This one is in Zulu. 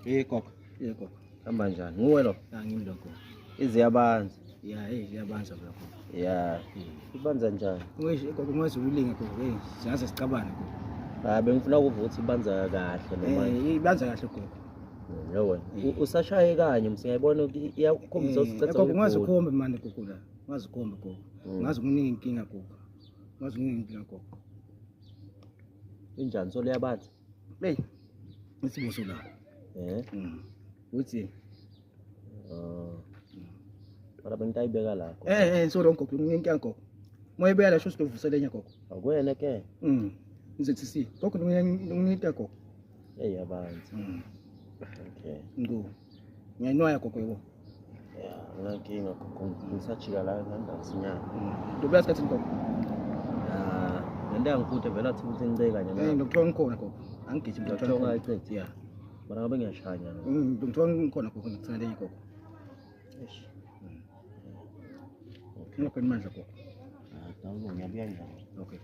Eh gogo. Eh gogo. Hamba njani? Nguwe lo? Ya ngimi lo gogo. Iziyabanza. Ya eh ziyabanza lo gogo. Ya. Ibanza njani? Ngisho gogo ngaze ulinge gogo. Eh siyaze sicabane gogo. Hayi bengifuna ukuva ukuthi ibanza kahle noma. Eh ibanza kahle gogo. Yebo. Usashaye kanye msiyayibona ukuthi iyakukhombisa Eh, usicetha. Gogo ngaze ukhombe manje gogo la. Ngaze ukhombe gogo. Ngaze kuningi inkinga gogo. Ngaze kuningi inkinga gogo. Injani so liyabanza? Hey. Isibuso la. Eh. Uthi Ah. Mara bengitayibeka la gogo. eh eh so wrong gogo nginkinga gogo. Moyibeka la sho sitovusela enye gogo. Akwena ke. Ngizothi si. Gogo nginkinga gogo. Hey yabanza. Okay. Ngo. Ngiyayinwaya gogo yebo. Ya, nginankinga gogo. Ngisajika la ngandasinyana. Ndobuya sikhathi gogo. Ah, lento yangifuthi vele athi ukuthi ngiceke kanye Eh nawe. ngithola ngikhona gogo. Angigijimi Ngithola ungayicedi. Yeah. Mara ngabe ngiyashaya no. Ngithola ngikhona gogo ngithanda enye gogo. Eish. Ngikho imandla gogo. Ah, dawulo ngiyabuya njani? Okay.